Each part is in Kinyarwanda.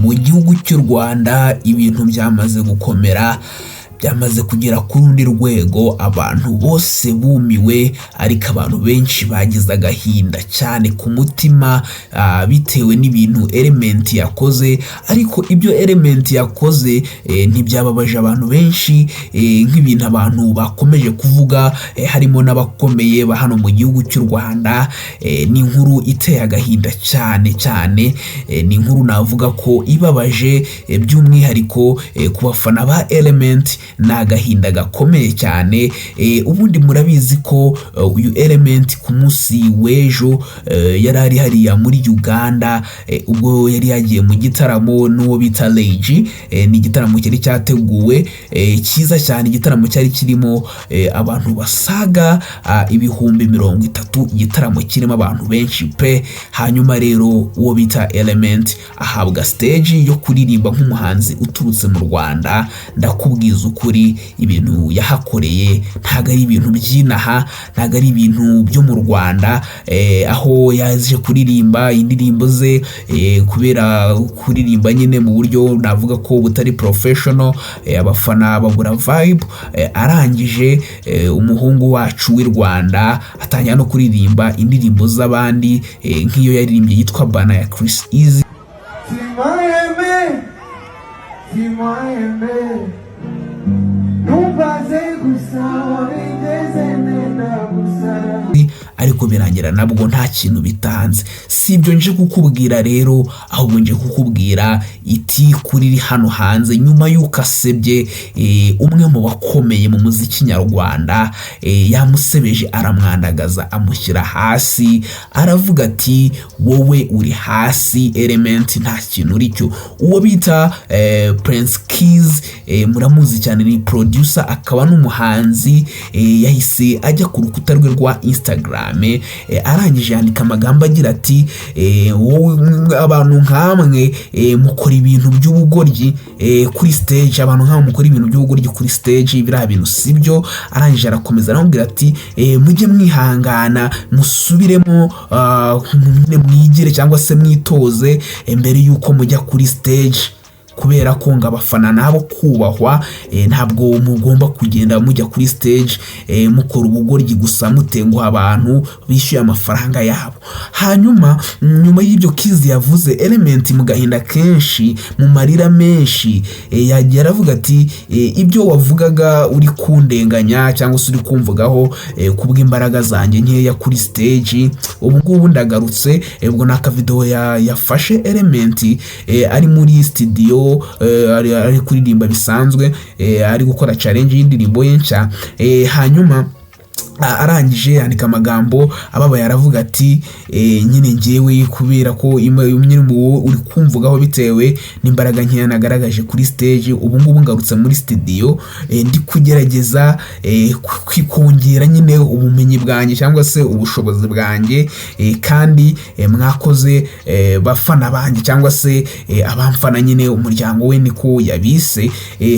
Mu gihugu cy'u Rwanda ibintu byamaze gukomera, byamaze kugera ku rundi rwego, abantu bose bumiwe, ariko abantu benshi bagize agahinda cyane ku mutima bitewe n'ibintu Element yakoze. Ariko ibyo Element yakoze ntibyababaje abantu benshi nk'ibintu abantu bakomeje kuvuga, harimo n'abakomeye ba hano mu gihugu cy'u Rwanda. Ni inkuru iteye agahinda cyane cyane, ni inkuru navuga ko ibabaje, by'umwihariko ku bafana ba Element ni agahinda gakomeye cyane. Ubundi murabizi ko uyu Element ku munsi w'ejo yari ari hariya muri Uganda, ubwo yari yagiye mu gitaramo n'uwo bita Ray G. Ni igitaramo cyari cyateguwe cyiza cyane, igitaramo cyari kirimo abantu basaga 30,000, igitaramo kirimo abantu benshi pe. Hanyuma rero uwo bita Element ahabwa stage yo kuririmba nk'umuhanzi uturutse mu Rwanda. Ndakubwiza ukuri, ibintu yahakoreye ntabwo ari ibintu by'inaha, ntabwo ari ibintu byo mu Rwanda, aho yaje kuririmba indirimbo ze, kubera kuririmba nyine mu buryo navuga ko butari professional, abafana babura vibe. Arangije umuhungu wacu w'i Rwanda atangira no kuririmba indirimbo z'abandi, nk'iyo yaririmbye yitwa Bana ya Chris Easy. Tu m'as aimé, tu m'as aimé. Ntumbaze gusa wabigeze nenda gusara. Ariko birangira nabwo nta kintu bitanze. Si ibyo nje kukubwira rero, ahubwo nje kukubwira iti kuri hano hanze nyuma y'uko asebye umwe mu bakomeye mu muziki nyarwanda, yamusebeje, aramwandagaza, amushyira hasi, aravuga ati: "Wowe uri hasi Element, nta kintu uri cyo." Uwo bita Prince Kiiiz, muramuzi cyane, ni producer akaba n'umuhanzi, yahise ajya ku rukuta rwe rwa Instagram, arangije yandika amagambo agira ati: "Wowe abantu nkamwe mukora ibintu by'ubugoryi kuri stage, abantu nkamwe mukora ibintu by'ubugoryi kuri stage, biriya bintu sibyo." Arangije arakomeza aramubwira ati: "Mujye mwihangana, musubiremo, nyine mwigire cyangwa se mwitoze mbere y'uko mujya kuri stage, kubera ko ngo abafana nabo kubahwa, ntabwo mugomba kugenda mujya kuri stage mukora ubugoryi gusa, mutenguha abantu bishyuye amafaranga yabo." Hanyuma nyuma y'ibyo Kiiiz yavuze, Element mu gahinda kenshi, mu marira menshi, yagiye aravuga ati: "Ibyo wavugaga uri kundenganya cyangwa se uri kumvugaho kubw'imbaraga zanjye nkeya kuri stage, ubu ngubu ndagarutse." Ubwo ni akavideo yafashe Element ari muri studio, ari kuririmba bisanzwe, ari gukora challenge y'indirimbo ye nshya. Hanyuma arangije yandika amagambo ababaye, aravuga ati: "Nyine ngewe kubera ko nyine wowe uri kumvugaho bitewe n'imbaraga nkeya nagaragaje kuri stage, ubu ngubu ngarutse muri studio, ndi kugerageza kongera nyine ubumenyi bwanjye cyangwa se ubushobozi bwanjye, kandi mwakoze bafana banjye cyangwa se abamfana nyine, umuryango we niko yabise."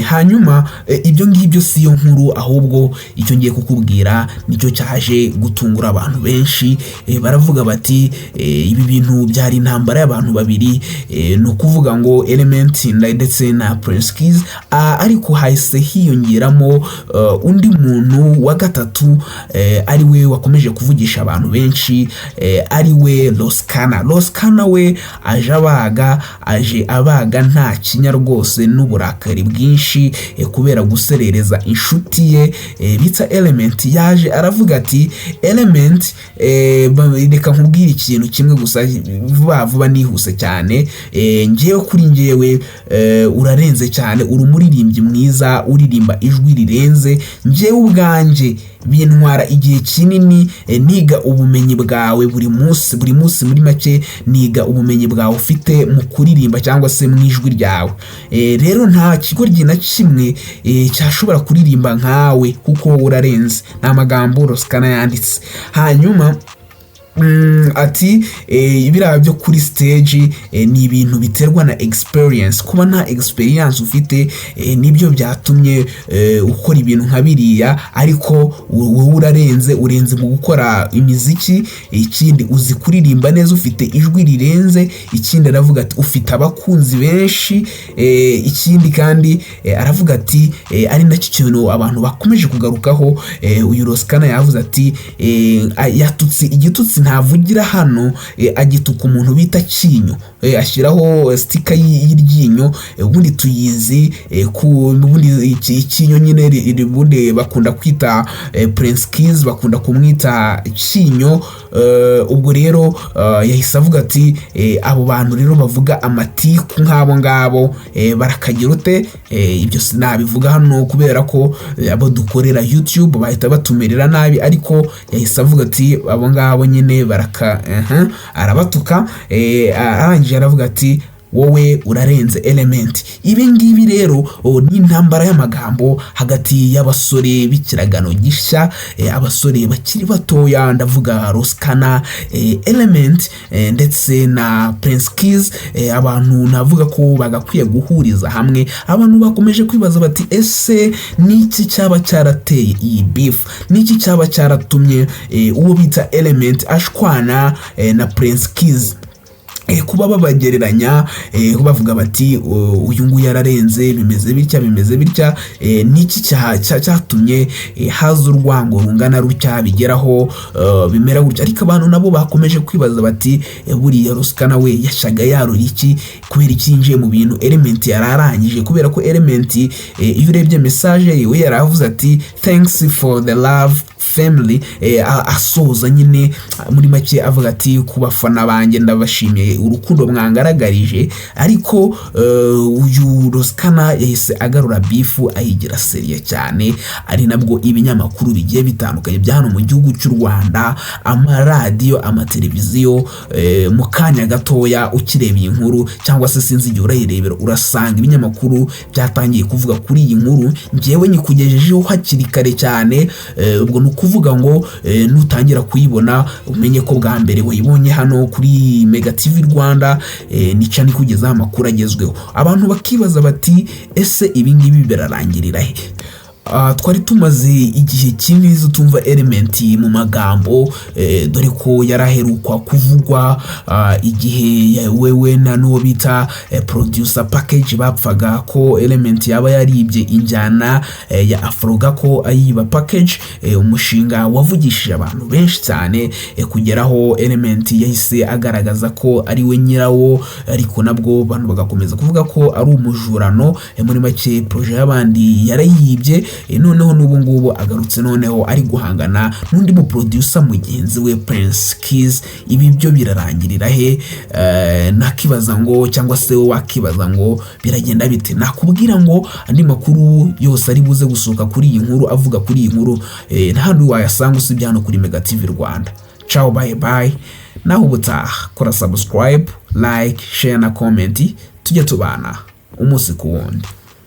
Hanyuma ibyo ngibyo si yo nkuru, ahubwo icyo ngiye kukubwira nicyo cyaje gutungura abantu benshi. Baravuga bati: "Ibi bintu byari intambara y'abantu babiri, ni ukuvuga ngo Element ndetse na Prince Kiiiz, ariko hahise hiyongeramo undi muntu wa gatatu, ari we wakomeje kuvugisha abantu benshi, ari we Ross Kana. Ross Kana we aje abaga, aje abaga nta kinya rwose, n'uburakari bwinshi, kubera guserereza inshuti ye bita Element. Yaje aravuga ati: "Element, reka nkubwire ikintu kimwe gusa vuba vuba nihuse cyane, ngewe kuri ngewe urarenze cyane, uri umuririmbyi mwiza, uririmba ijwi rirenze. Ngewe ubwanjye bintwara igihe kinini niga ubumenyi bwawe buri munsi, buri munsi, muri make niga ubumenyi bwawe ufite mu kuririmba cyangwa se mu ijwi ryawe. Rero nta kigoryi na kimwe cyashobora kuririmba nkawe kuko wowe urarenze." Ni amagambo Ross Kana yanditse. Hanyuma Ati biriya byo kuri stage ni ibintu biterwa na experience. Kuba nta experience ufite nibyo byatumye ukora ibintu nka biriya, ariko wowe urarenze, urenze mu gukora imiziki. Ikindi, uzi kuririmba neza, ufite ijwi rirenze. Ikindi aravuga ati ufite abakunzi benshi. Ikindi kandi aravuga ati ari nacyo kintu abantu bakomeje kugarukaho, uyu Ross Kana yavuze ati yatutse igitutsi ntavugira hano, agituka umuntu bita Cyinyo, ashyiraho sticker y'iryinyo. Ubundi tuyizi ku ubundi icyinyo nyine, ubundi bakunda kwita Prince Kiss, bakunda kumwita Cyinyo. Ubwo rero yahise avuga ati abo bantu rero bavuga amatiku nk'abo ngabo barakagira ute? Ibyo sinabivuga hano kubera ko abo dukorera YouTube bahita batumerera nabi, ariko yahise avuga ati abo ngabo nyine baraka arabatuka. Arangije aravuga ati wowe urarenze, Element. Ibi ngibi rero ni intambara y'amagambo hagati y'abasore b'ikiragano gishya, abasore bakiri batoya, ndavuga Ross Kana, Element, ndetse na Prince Kiss. Abantu navuga ko bagakwiye guhuriza hamwe. Abantu bakomeje kwibaza bati ese niki cyaba cyarateye iyi beef? Niki cyaba cyaratumye uwo bita Element ashwana na Prince Kiss? Kuba babagereranya, bavuga bati uyu nguyu yararenze, bimeze bitya, bimeze bitya, niki cyatumye haza urwango rungana rutya, bigeraho bimera gutya? Ariko abantu nabo bakomeje kwibaza bati buriya Ross Kana we yashyaga yarura iki? Kubera iki yinjiye mu bintu Element yari arangije? Kubera ko Element, iyo urebye message ye, we yaravuze ati "Thanks for the love, family", asoza nyine muri make avuga ati ku bafana banjye ndabashimiye urukundo mwangaragarije. Ariko uyu Ross Kana yahise agarura beef, ayigira sérieux cyane, ari nabwo ibinyamakuru bigiye bitandukanye bya hano mu gihugu cy'u Rwanda, amaradiyo, amateleviziyo, mu kanya gatoya ukireba iyi nkuru, cyangwa se sinzi igihe urayirebera, urasanga ibinyamakuru byatangiye kuvuga kuri iyi nkuru. Ngewe nyikugejejeho hakiri kare cyane. Ubwo ni ukuvuga ngo nutangira kuyibona umenye ko bwa mbere wayibonye hano kuri Mega TV Rwanda. Nica nikugezaho amakuru agezweho. Abantu bakibaza bati ese ibi ngibi birarangirira he? Twari tumaze igihe kinini tutumva Element mu magambo, dore ko yaraherukwa kuvugwa igihe wewe na n'uwo bita producer Package bapfaga ko Element yaba yaribye injyana ya Afroga, ko ayiba Package, umushinga wavugishije abantu benshi cyane, kugeraho Element yahise agaragaza ko ari we nyirawo, ariko nabwo abantu bagakomeza kuvuga ko ari umujurano. Muri make projet y'abandi yarayibye. Noneho n'ubu ngubu agarutse, noneho ari guhangana n'undi mu producer mugenzi we Prince Kiss. Ibi byo birarangirira he? Nakibaza ngo, cyangwa se wowe wakibaza ngo biragenda bite? Nakubwira ngo andi makuru yose ari buze gusohoka kuri iyi nkuru, avuga kuri iyi nkuru, nta handi wayasanga usibye hano kuri Mega TV Rwanda. Ciao, bye bye, naho ubutaha. Kora subscribe, like, share na comment, tujye tubana umunsi ku wundi.